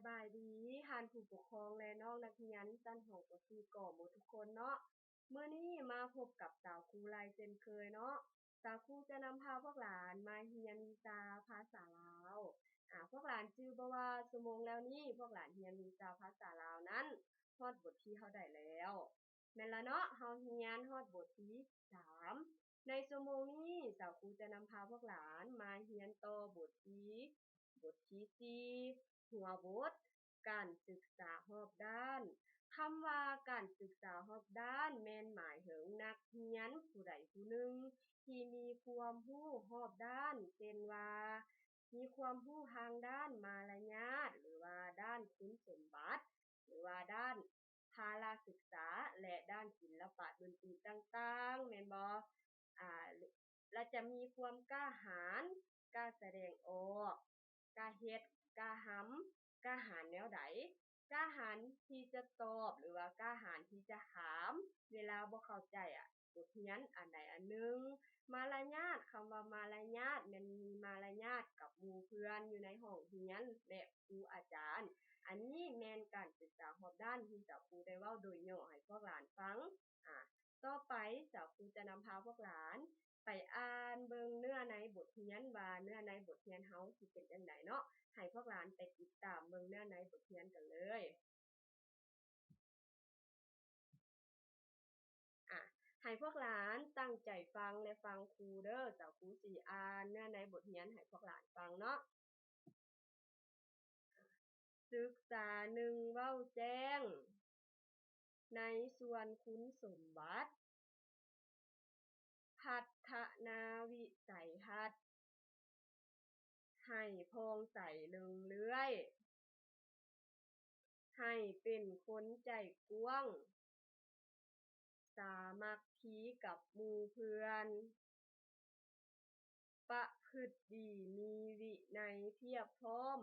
ບາຍດີທ່ານຜູ້ປົກຄອງ ແລະ ນ້ອງນັກຮຽນຊັ້ນຫ້ອງ ປ.ສີ່ ກໍໝົດທຸກຄົນເນາະ. ມື້ນີ້ມາພົບກັບສາວຄູຫຼ້າຍເຊັ່ນເຄີຍເນາະ. ສາວຄູຈະນຳພາພວກຫຼານມາຮຽນວິຊາພາສາລາວ. ອາ ພວກຫຼານຈື່ບໍ່ວ່າຊົ່ວໂມງແລ້ວນີ້ ພວກຫຼານຮຽນວິຊາພາສາລາວນັ້ນ ຮອດບົດທີເທົ່າໃດແລ້ວ? ແມ່ນລະເນາະ, ເຮົາຮຽນຮອດບົດທີສາມ. ໃນຊົ່ວໂມງນີ້ ສາວຄູຈະນຳພາພວກຫຼານມາຮຽນຕໍ່ບົດທີ ບົດທີສີ່ ຫົວບົດ ການສຶກສາຮອບດ້ານ. ຄຳວ່າການສຶກສາຮອບດ້ານ ແມ່ນໝາຍເຖິງນັກຮຽນຜູ້ໃດຜູ້ໜຶ່ງທີ່ມີຄວາມຮູ້ຮອບດ້ານ ເຊັ່ນວ່າ ມີຄວາມຮູ້ທາງດ້ານມາລະຍາດ ຫຼືວ່າດ້ານຄຸນສົມບັດ ຫຼືວ່າດ້ານພາລະສຶກສາ ແລະ ດ້ານສິລະປະດົນຕີຕ່າງໆ ແມ່ນບໍ່? ອາ ແລະ ຈະມີຄວາມກ້າຫານ, ກ້າສະແດງອອກ, ກ້າເຮັດ, ກ້າທຳ, ກ້າຫານແນວໃດ? ກ້າຫານທີ່ຈະຕອບ ຫຼືວ່າກ້າຫານທີ່ຈະຖາມ ເວລາບໍ່ເຂົ້າໃຈ ອາ ບົດຮຽນອັນໃດອັນໜຶ່ງ. ມາລະຍາດ, ຄຳວ່າມາລະຍາດ ແມ່ນມີມາລະຍາດກັບໝູ່ເພື່ອນຢູ່ໃນຫ້ອງຮຽນ ແລະ ຄູອາຈານ. ອັນນີ້ແມ່ນການສຶກສາຮອບດ້ານທີ່ສາວຄູໄດ້ເວົ້າໂດຍຫຍໍ້ໃຫ້ພວກຫຼານຟັງ. ອາ ຕໍ່ໄປສາວຄູຈະນຳພາພວກຫຼານໄປອ່ານເບິ່ງເນື້ອໃນບົດຮຽນ ວ່າເນື້ອໃນບົດຮຽນເຮົາຊິເປັນຈັ່ງໃດເນາະ. ໃຫ້ພວກຫຼານໄປຕິດຕາມເບິ່ງເນື້ອໃນບົດຮຽນກັນເລີຍ. ອາ ໃຫ້ພວກຫຼານຕັ້ງໃຈຟັງ ແລະ ຟັງຄູເດີ. ສາວຄູຊິອ່ານເນື້ອໃນບົດຮຽນໃຫ້ພວກຫຼານຟັງເນາະ. ສຶກສາ ໜຶ່ງ ເວົ້າແຈ້ງໃນສ່ວນຄຸນສົມບັດ. ພັດທະນາວິໄສທັດໃຫ້ຜ່ອງໃສເລິງເລື່ອຍ, ໃຫ້ເປັນຄົນໃຈກວ້າງ, ສາມັກຄີກັບໝູ່ເພື່ອນ, ປະພຶດດີມີວິໄນພຽບພ້ອມ,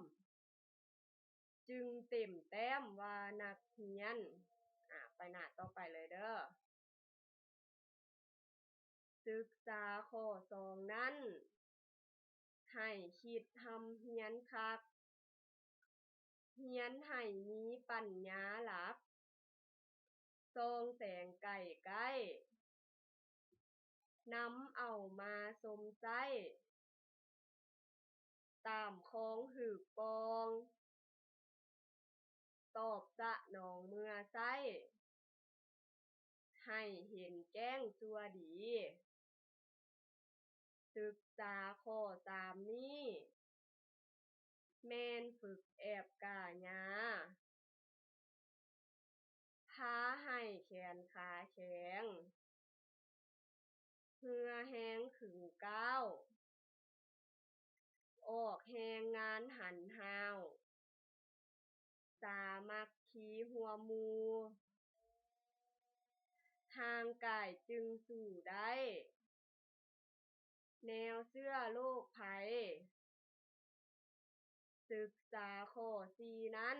ຈຶ່ງເຕັມແຕ້ມວ່ານັກຮຽນ. ອາ ໄປໜ້າຕໍ່ໄປເລີຍເດີ. ສຶກສາຂໍ້ສອງນັ້ນ ໃຫ້ຄິດຮ່ຳຮຽນຄັກ, ຮຽນໃຫ້ມີປັນຍາຫຼັກ, ສ່ອງແສງໃກ້ໆ, ນຳເອົາມາຊົມໃຊ້ ຕາມຄອງຖືກປ່ອງ, ຕອບສະໜອງເມື່ອໃຊ້ ໃຫ້ເຫັນແຈ້ງຊົ່ວດີ. ສຶກສາຂໍ້ສາມນີ້ ແມ່ນຝຶກແອບກ້າຫຍ້າ, ພາໃຫ້ແຂນຂາແຂງ, ເຫື່ອແຮງຂຶງກ້າວ, ອອກແຮງງານຫັນຫ້າວ, ສາມັກຄີຮ່ວມໝູ່, ຮ່າງກາຍຈຶ່ງສູ້ໄດ້ ແນວເຊື້ອໂລກໄພ. ສຶກສາຂໍ້ສີ່ນັ້ນ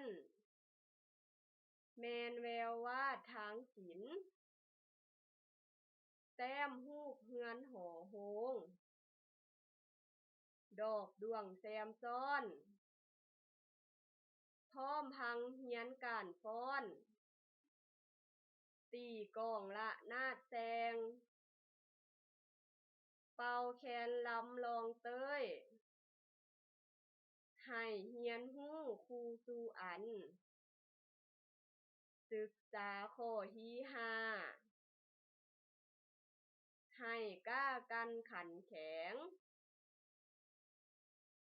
ແມ່ນແວວວາດທາງສິນ, ແຕ້ມຮູບເຮືອນຫໍໂຮງ, ດອກດ້ວງແຊມຊ້ອນ, ພ້ອມທັງຮຽນການຟ້ອນ, ຕີກອງລະນາດແຊງ, ເປົ່າແຄນລຳລອງເຕີຍ, ໃຫ້ຮຽນຮູ້ຄູ່ສູ່ອັນ. ສຶກສາຂໍ້ທີຫ້າ ໃຫ້ກ້າກັ່ນຂັນແຂງ,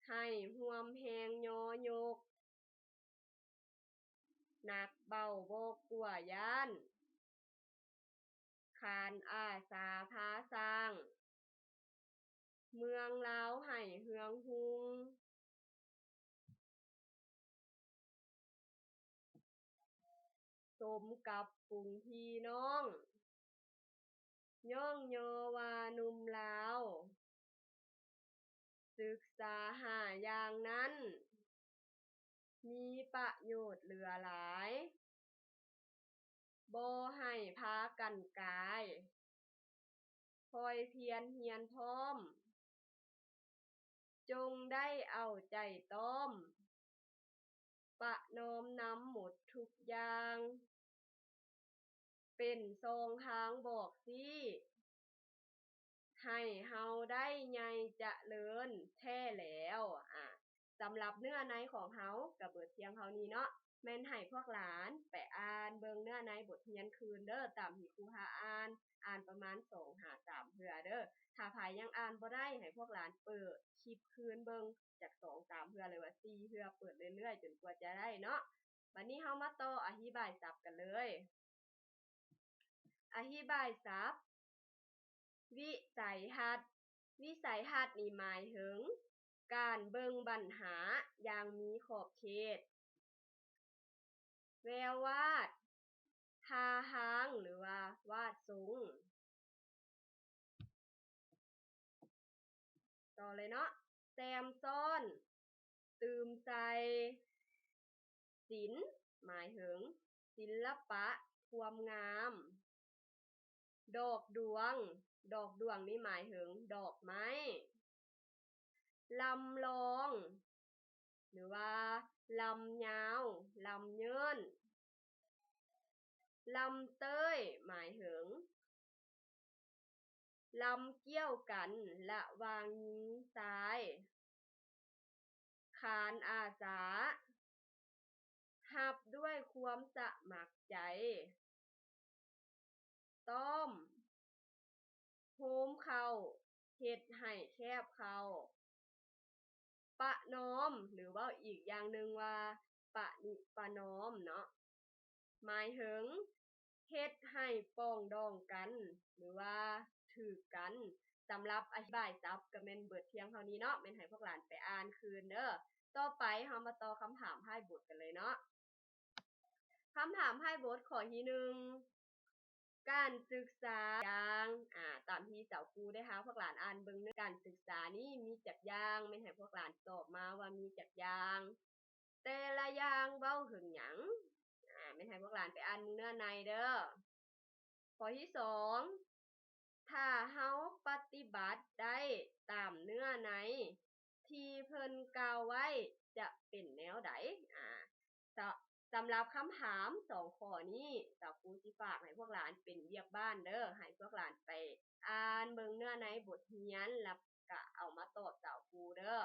ໃຫ້ຮ່ວມແຮງຍໍຍົກ, ໜັກເບົາບໍ່ກົວຢ້ານ, ຂານອາສາພາສ້າງ ເມືອງລາວໃຫ້ເຮືອງຮຸ່ງ. ສົມກັບຝູງພີ່ນ້ອງ ຍ້ອງຍໍວ່າໜຸ່ມລາວ. ສຶກສາຫ້າຢ່າງນັ້ນ ມີປະໂຫຍດເຫຼືອຫຼາຍ, ບໍ່ໃຫ້ພາກັນກາຍ, ຄ່ອຍພຽນຮຽນພ້ອມ, ຈົ່ງໄດ້ເອົາໃຈຕ້ອມ, ປະນອມນຳໝົດທຸກຢ່າງ ເປັນຊ່ອງທາງບອກຊີ້ ໃຫ້ເຮົາໄດ້ໃຫຍ່ຈະເລີນແທ້ແລ້ວ. ອາ ສຳລັບເນື້ອໃນຂອງເຮົາກໍເບິດພຽງເທົ່ານີ້ເນາະ. ແມ່ນໃຫ້ພວກຫຼານໄປອ່ານເບິ່ງເນື້ອໃນບົດຮຽນຄືນເດີ້ ຕາມທີ່ຄູຫາອ່ານ, ອ່ານປະມານສອງຫາສາມເທື່ອເດີ້. ຖ້າໃຜຍັງອ່ານບໍ່ໄດ້ ໃຫ້ພວກຫຼານເປີດຄລິບຄືນເບິ່ງຈັກສອງສາມເທື່ອ ຫຼືວ່າສີ່ເທື່ອ, ເປີດເລື້ອຍໆຈົນກວ່າຈະໄດ້ເນາະ. ບັດນີ້ເຮົາມາຕໍ່ອະທິບາຍສັບກັນເລີຍ. ອະທິບາຍສັບ ວິໄສທັດ. ວິໄສທັດນີ້ໝາຍເຖິງການເບິ່ງບັນຫາຢ່າງມີຂອບເຂດ, ແວວວາດ, ທ່າທາງ ຫຼືວ່າວາດຊົງ. ຕໍ່ເລີຍເນາະ. ແຊມຊ້ອນ, ຕື່ມໃສ່. ສິນ ໝາຍເຖິງສິລະປະ, ຄວາມງາມ. ດອກດວງ, ດອກດວງນີ້ໝາຍເຖິງດອກໄມ້. ລຳລອງ ຫຼືວ່າລຳຍາວ, ລຳເຍີ້ນ. ລຳເຕີຍ ໝາຍເຖິງລຳກ່ຽວກັນລະຫວ່າງຍິງຊາຍ. ຂານອາສາ ຮັບດ້ວຍຄວາມສະໝັກໃຈ. ຕ້ອມ ໂຮມເຂົ້າ, ເຮັດໃຫ້ແຄບເຂົ້າ. ປະນອມ ຫຼືເວົ້າອີກຢ່າງໜຶ່ງວ່າປະນິປະນອມເນາະ ໝາຍເຖິງເຮັດໃຫ້ປອງດອງກັນ ຫຼືວ່າຖືກກັນ. ສຳລັບອະທິບາຍສັບກໍແມ່ນເບິດພຽງເທົ່ານີ້ເນາະ, ແມ່ນໃຫ້ພວກຫຼານໄປອ່ານຄືນເດີ້. ຕໍ່ໄປເຮົາມາຕໍ່ຄຳຖາມທ້າຍບົດກັນເລີຍເນາະ. ຄຳຖາມທ້າຍບົດຂໍ້ທີໜຶ່ງ ການສຶກສາຢ່າງ ອາ ຕາມທີ່ສາວຄູໄດ້ພາພວກຫຼານອ່ານເບິ່ງເນາະ, ການສຶກສານີ້ມີຈັກຢ່າງ? ແມ່ນໃຫ້ພວກຫຼານຕອບມາວ່າມີຈັກຢ່າງ? ແຕ່ລະຢ່າງເວົ້າເຖິງຫຍັງ? ອາ ແມ່ນໃຫ້ພວກຫຼານໄປອ່ານເບິ່ງເນື້ອໃນເດີ້. ຂໍ້ທີສອງ ຖ້າເຮົາປະຕິບັດໄດ້ຕາມເນື້ອໃນທີ່ເພິ່ນກ່າວໄວ້ຈະເປັນແນວໃດ? ອາ ສະ ສຳລັບຄຳຖາມສອງຂໍ້ນີ້ ສາວຄູຊິຝາກໃຫ້ພວກຫຼານເປັນວຽກບ້ານເດີ້, ໃຫ້ພວກຫຼານໄປອ່ານເບິ່ງເນື້ອໃນບົດຮຽນ ແລ້ວກະເອົາມາຕອບສາວຄູເດີ້.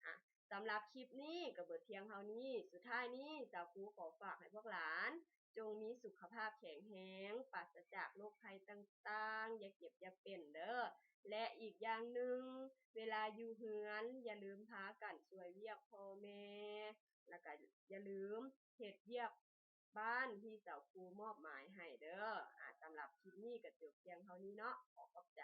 ອາ ສຳລັບຄລິບນີ້ກໍເບິດພຽງເທົ່ານີ້. ສຸດທ້າຍນີ້ ສາວຄູຂໍຝາກໃຫ້ພວກຫຼານ ຈົ່ງມີສຸຂະພາບແຂງແຮງ, ປາສະຈາກໂລກໄພຕ່າງໆ, ຢ່າເຈັບຢ່າເປັນເດີ້. ແລະ ອີກຢ່າງໜຶ່ງ, ເວລາຢູ່ເຮືອນ ຢ່າລືມພາກັນຊ່ວຍວຽກພໍ່ແມ່, ແລ້ວກໍຢ່າລືມເຮັດວຽກບ້ານທີ່ສາວຄູມອບໝາຍໃຫ້ເດີ້. ອາ ສຳລັບຄລິບນີ້ກໍຈົບພຽງເທົ່ານີ້ເນາະ. ຂໍຂອບໃຈ.